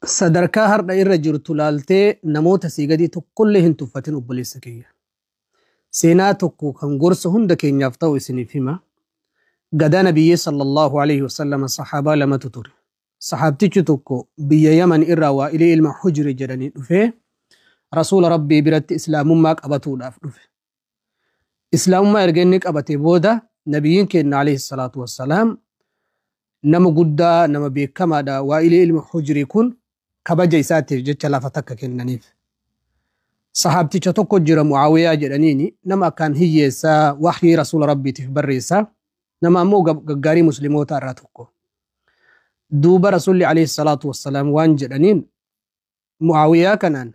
Sadarkaa har'a irra jirtu laaltee namoota sii gadii tokkollee hin tuffatin, obboleessa kiyya. Seenaa tokko kan gorsa hunda keenyaaf ta'u isiniif hima. Gadaa Nabiyyee sallallahu alaihi wasallam sahaabaa lamatu ture. Sahaabtichi tokko biyya Yaman irraa Waa'ilii ilma Hujri jedhanii dhufee Rasuula Rabbii biratti Islaamummaa qabatuudhaaf dhufe. Islaamummaa erga inni qabate booda, Nabiyyiin keenya alayhi salaatu wassalaam nama guddaa, nama beekamaadha. Waa'ilii ilma Hujrii kun kabaja isaatiif jecha lafa takka kennaniif. Sahaabticha tokko jira, Mucaawiyaa jedhaniini, nama akkaan hiyyeessaa, waxyii Rasuula Rabbiitiif barreessaa, nama ammoo gaggaarii musliimoota irraa tokko. Duuba Rasuulli alayhi salaatu wassalaam waan jedhaniin Mucaawiyaa kanaan,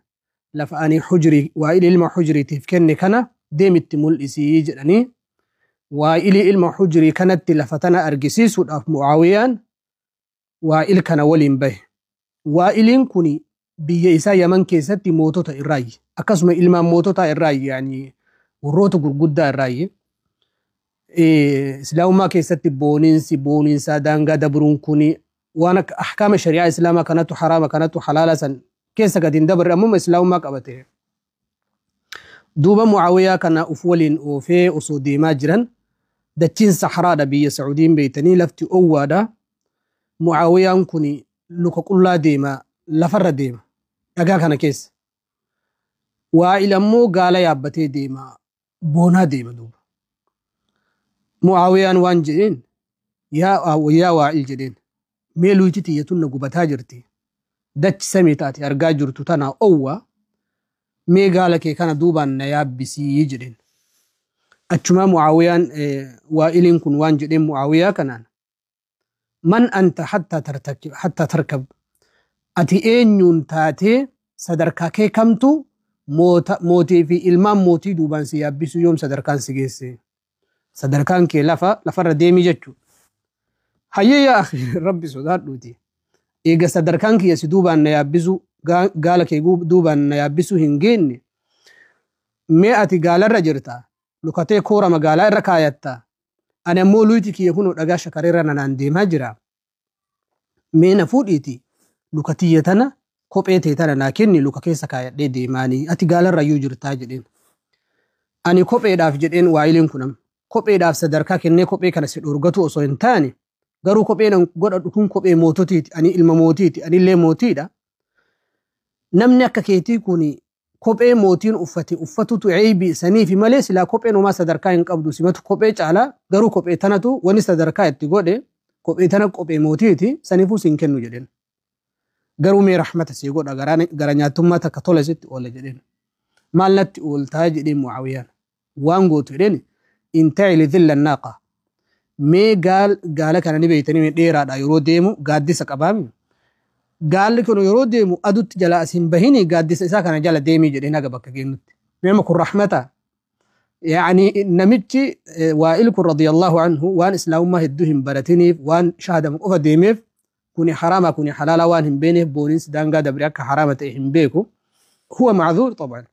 lafa ani Hujrii, Waa'ilii ilma Hujriitiif kenne kana deemitti mul'isii jedhanii, Waa'ilii ilma Hujrii kanatti lafa tana argisiisuudhaaf Mucaawiyaan Waa'il kana waliin bahe. Waa'iliin kun biyya isaa Yaman keessatti mootota irraayyi. Akkasuma ilmaan moototaa irraayyi, yaani warroota gurguddaa irraayyi. Islaamummaa keessatti booniinsi booniinsaa daangaa dabruun kun waan akka ahkaama shari'aa Islaamaa kanatu haraama, kanatu halaala san keessa gadi hin dabarre, ammuma Islaamummaa qabate. Duuba Mucaawiyaa kana uf waliin oofee osoo deemaa jiran, dachiin Saharaadha, biyya Sacuudiin beeytanii, lafti owwaadha. Mucaawiyaan kun luka qullaa deema, lafarra deema dhagaa kana keessa. Waa'il ammoo gaala yaabbatee deema, boonaa deema duuba. Mucaawiyaan waan jedheen, yaa Waa'il jedheen, mee luyti tiyya na gubataa jirti. Dachi samii taate argaa jirtu tana owwa, mee gaala kee kana duubaan na yaabbisii jedheen. Achumaa Mucaawiyaan, Waa'iliin kun waan jedheen Mucaawiyaa kanaan, man anta hattaa tarkab, ati eenyuun taatee, sadarkaa kee kamtu mootii fi ilmaan mootii duubaan si yaabbisuu yoom sadarkaan si geesse? Sadarkaan kee lafa lafarra deemii jechuudha. Hayyee, yaa akhi, Rabbi sodaadhuuti. Eega sadarkaan kiyya si duubaan na yaabbisu, gaala kee duubaan na yaabbisuu hin geenne, mee ati gaalarra jirta, lukatee koora magaalaa irra kaayatta, ani ammoo luyti kiyya kunoo dhagaa shakareerra nanaan deemaa jira. Mee na fuudhiiti luka tiyya tana, kophee tee tana naa kenni, luka keessa kaayadhee deemaanii, ati gaalarra iyyuu jirtaa jedheen. Ani kopheedhaaf jedheen, Waa'iliin kunam kopheedhaaf sadarkaa kennee kophee kana si dhorgatu osoo hin taane, garuu kopheen an godhadhu kun kophee moototiiti, ani ilma mootiiti, anillee mootiidha. Namni akka keetii kun kophee mootiin uffate uffatutu ceebii saniifi malee silaa kopheen homaa sadarkaa hin qabdu, simatu kophee caalaa, garuu kophee tanatu wani sadarkaa itti godhe, kophee tana kophee mootiiti, saniifuu siin kennu jedheen. Garuu mee rahmata sii godha, gara nyaatummaa takka tola sitti oola jedheen. Maal natti ooltaa jedheen Mucaawiyaan. Waan gootu jedheen, intacili dhilla naaqa. Mee gaala kana ni beeytanii, dheeraadha, yeroo deemu gaaddisa qabaami. Gaalli kun yeroo deemu adutti jala as hin bahini, gaaddisa isaa kana jala deemii jedheen haga bakka geennutti. Meema kun rahmata. Yaani namichi Waa'il kun radiyallahu anhu waan Islaamummaa hedduu hin baratiniif, waan shahadamu qofa deemeef, kuni haraama kuni halaala waan hin beekneef, booniinsi daangaa dabre akka haraama ta'e hin beeku. Huwa maczuur طبعا.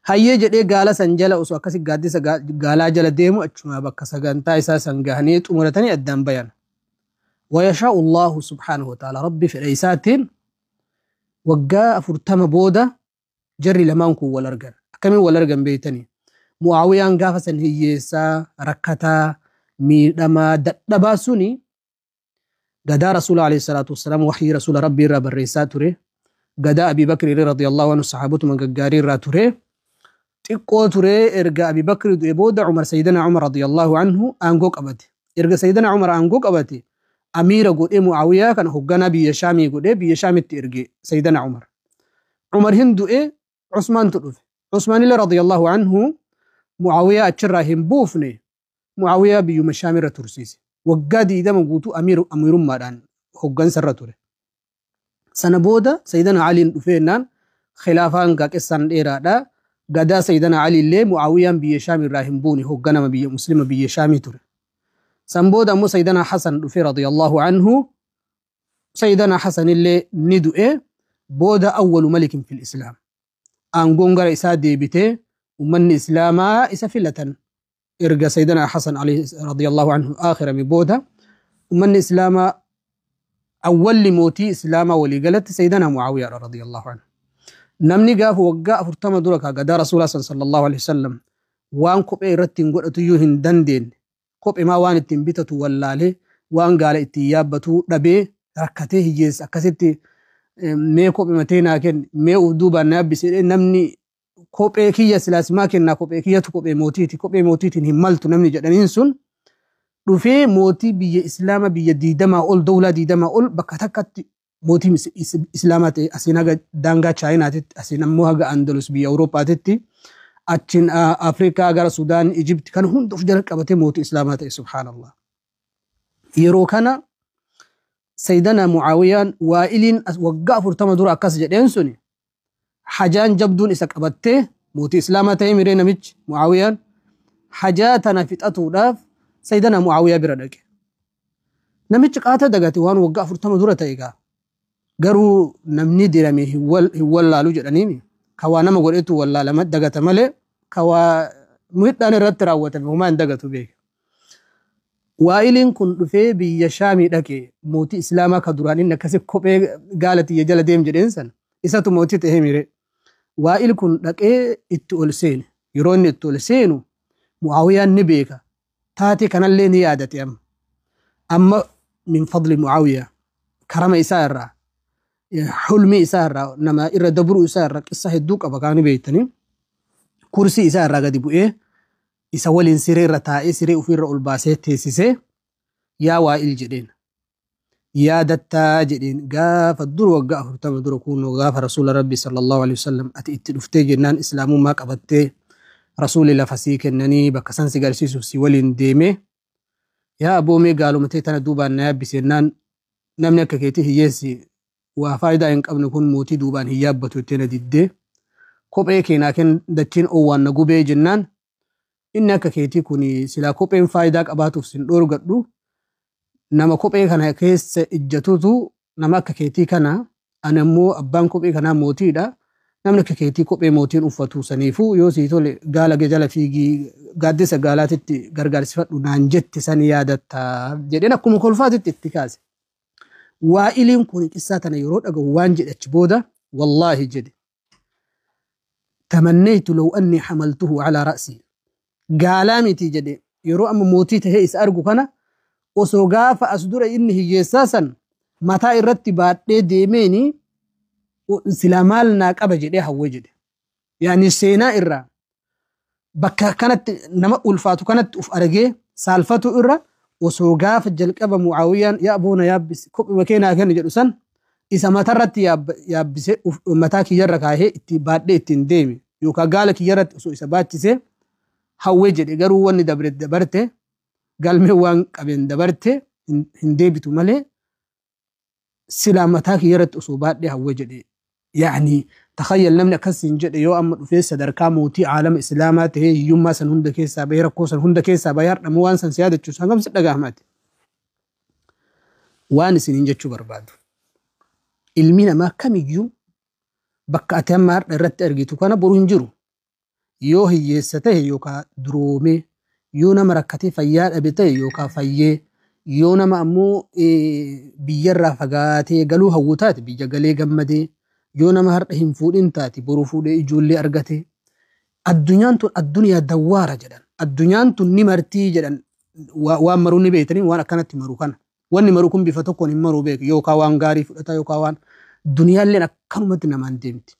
Hayyee jedhee, gaala san jala osoo akkasi gaaddisa gaalaa jala deemu, achuma bakka sagantaa isaa san gahanii xumuratanii addaan bayan. ويشاء الله سبحانه وتعالى, Rabbi fedha isaatiin waggaa 40 booda jarri lamaan kun wal argan. Akkamiin wal argan beeytanii? Mucaawiyaan gaafa san hiyyeessaa, rakkataa, miidhamaa, dadhabaa suni gadaa Rasuula alayhi salaatu wassalaam waxyii Rasuula Rabbii irraa barreessaa ture. Gadaa Abi Bakri radiyallahu anhu sahaabotuma gaggaarii irraa ture. Xiqqoo ture, erga Abi Bakri du'e booda Umar, Sayyidina Umar radiyallahu anhu aangoo qabate. Erga Sayyidina Umar aangoo qabate, amiira godhee Mucaawiyaa kana hoogganaa biyya Shaamii godhee biyya Shaamitti erge Sayyidina Umar. Umar hin du'e, Usmaantu dhufe. Usmaanillee radiyallahu anhu Mucaawiyaa achirraa hin buufne, Mucaawiyaa biyyuma Shaamirra tursiise. Waggaa 20 guutuu amiirummaadhaan hooggansarra ture. Sana booda Sayyidina Aliin dhufeennaan, khilaafaan gaaqessaan dheeraadha. Gadaa Sayyidina Ali illee Mucaawiyaan biyya Shaamirraa hin buune, hoogganama biyya Muslima biyya Shaamii ture. San booda ammoo Sayyidina Hasan dhufe radiyallahu anhu. Sayyidina Hasan illee ni du'e, booda awwalu malikin fil Islaam. Aangoon gara isaa deebitee ummanni Islaamaa isa filatan. Erga Sayyidina Hasan radiyallahu anhu aakhirame booda ummanni Islaamaa Awwalli mootii Islaamaa waliigalatti Sayyidina Mucaawiyaadha radiyallahu anhu. Namni gaafa waggaa 40 dura kaa gadaa Rasuulaa sallallahu alaihi wasallam waan kophee irratti hin godhatu iyyuu hin dandeenye, kophee maa waan ittiin bitatu wallaalee, waan gaala ittiin yaabbatu dhabee rakkatee, hiyyeessa akkasitti mee kophee matee naa kenni, mee uf duubaan na yaabbise, namni kophee kiyya silaasimaa kennaa, kophee kiyyatu kophee mootiiti, kophee mootiitiin hin maltu namni jedhaniin sun dhufee mootii biyya Islaama biyya 20 ol, dawlaa 20 ol bakka takkatti mootii Islaamaa ta'e, asiin haga daangaa Chaayinaatitti, asiin ammoo haga Andalus biyya Awurooppaatitti, achiin Afrikaa gara Sudaan, Ijipti kan hunda of jala qabatee mootii Islaamaa ta'e, subhaanallah. Yeroo kana Sayyidana Mucaawiyaan Waa'iliin waggaa 40 dura akkas jedheen suni hajaan jabduun isa qabattee, mootii Islaamaa ta'ee miree namichi Mucaawiyaan hajaa tana fixatuudhaaf Sayyidana Mucaawiyaa bira dhaqe. Namichi qaata dagate waan waggaa 40 dura ta'e gaa. Garuu namni dirame hin wallaalu jedhaniini. Ka waa nama godhetu wallaalama dagata malee ka waa miidhaan irratti raawwatame homaa hin dagatu beeka. Waa'iliin kun dhufee biyya Shaamii dhaqe, mootii Islaamaa ka duraan inni akkasi kophee gaala tiyya jala deem jedheen sana isatu mootii ta'ee mire. Waa'il kun dhaqee itti ol seene. Yeroo inni itti ol seenu Mucaawiyaan ni beeka. Taatee kanallee ni yaadate amma. Amma min fadli Mucaawiyaa karama isaa irraa, hulmii isaa irraa, nama irra dabruu isaa irraa qissa hedduu qaba kaani beektanii. Kursii isaa irraa gadi bu'ee isa waliin siree irra taa'ee, siree ofiirra ol baasee teessisee, "Yaa Waa'il," jedheen. "Yaadattaa?" jedheen. "Gaafa dur waggaa 40 dura kunoo gaafa Rasuula Rabbi sallallahu alaihi wasallam ati itti dhuftee jennaan Islaamummaa qabattee Rasuulli lafa sii kennanii bakka san si garsiisuuf si waliin deemee, yaa aboomee gaalumatee tana duubaan na yaabbisennaan namni akka keetii hiyyeessi waa faayidaa hin qabne kun mootii duubaan hin yaabbatu jettee na diddee, kophee keenaa kenn, dachiin oowwaan na gubee jennaan, inni akka keetii kun silaa kopheen faayidaa qabaatuuf sin dhoorgadhu, nama kophee kana keessa ijjatutu nama akka keetii kana, ani ammoo abbaan kophee kanaa mootiidha, namni akka keetii kophee mootiin uffatu, saniifuu yoo sii tole gaala jala fiigii gaaddisa gaalaatitti gargaarsifadhu naan jette san yaadatta?" jedheen akkuma kolfaatitti itti kaase. Waa'iliin kun qissaa tana yeroo dhagahu waan jedhe achi booda, "Wallaahi," jedhe, "tamannaytu law anni hamaltuhu alaa ra'sii." Gaalaa miti jedhe, yeroo amma mootii tahee isa argu kana osoo gaafa as dura inni hiyyeessaa san mataa irratti baadhee deemeeni silaa maal naa qaba jedhee hawwe jedhe. Yaani seenaa irraa bakka kanatti nama ulfaatu kanatti uf argee saalfatu irra osoo gaafa jalqaba Mucaawiyaan "Yaa boona yaabbisi, kophuma kee naa kenni" jedhu san isa matarratti yaabbisee mataa kiyyarra kaahee itti baadhee ittiin deeme yookaan gaala kiyyarratti osoo isa baachisee hawwee jedhe. Garuu wanni dabre dabarte, galmee waan qabeen dabarte hin deebitu malee silaa mataa kiyyarratti osoo baadhee hawwee jedhe. Yaani takhayyal, namni akkasiin jedhe yoo amma dhufee sadarkaa mootii caalama Islaamaa tahee, hiyyummaa san hunda keessaa bahee, rakkoo san hunda keessaa bahee, hardhamoo waan san si yaadachiisu hangam si dhagahamaati? Waan isiniin jechuu barbaadu, ilmi namaa kamiyyuu bakka ati amma har'a irratti argitu kana boru hin jiru. Yoo hiyyeessa ta'e yookaan duroomee, yoo nama rakkatee fayyaa dhabe ta'e yookaan fayyee, yoo nama ammoo biyyarraa fagaatee galuu hawwu taate biyya galee gammadee, yoo nama har'a hin fuudhin taate boru fuudhee ijoollee argate. Addunyaan tun addunyaa dawwaara jedhan. Addunyaan tun ni martii jedhan. Waan maruu ni beektanii, waan akkanatti maru kana. Wanni maru kun bifa tokkoon hin maruu beeku, yookaan waan gaarii fudhata yookaan waan duniyaalleen akkanumatti namaan deemti.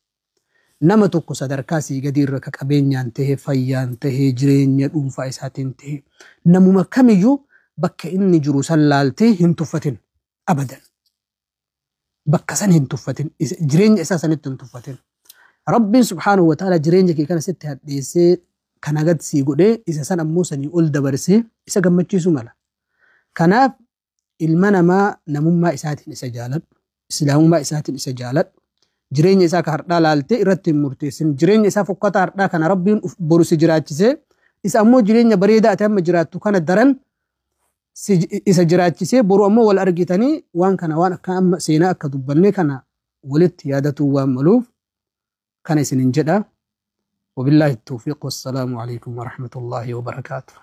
Nama tokko sadarkaa sii gadi irra ka qabeenyaan ta'e, fayyaan ta'e, jireenya dhuunfaa isaatiin ta'e, namuma kamiyyuu bakka inni jiru san laaltee hin tuffatin abadan. Bakka san hin tuffatin, jireenya isaa sanitti hin tuffatin. Rabbiin subhaanahu wa ta'ala jireenya kee kana sitti hadheessee kana gad sii godhee isa san ammoo sanii ol dabarsee isa gammachiisuu mala. Kanaaf ilma namaa namummaa isaatiin isa jaaladhu, Islaamummaa isaatiin isa jaaladhu. Jireenya isaa ka hardhaa laaltee irratti hin murteessin. Jireenya isaa fokkataa hardhaa kana Rabbiin boru si jiraachisee isa ammoo jireenya bareedaa ati amma jiraattu kana daran isa jiraachisee boru ammoo wal argitanii waan kana, waan akka amma seenaa akka dubbannee kana walitti yaadatuu waan maluuf kana isinin jedha. وبالله التوفيق، والسلام عليكم ورحمة الله وبركاته.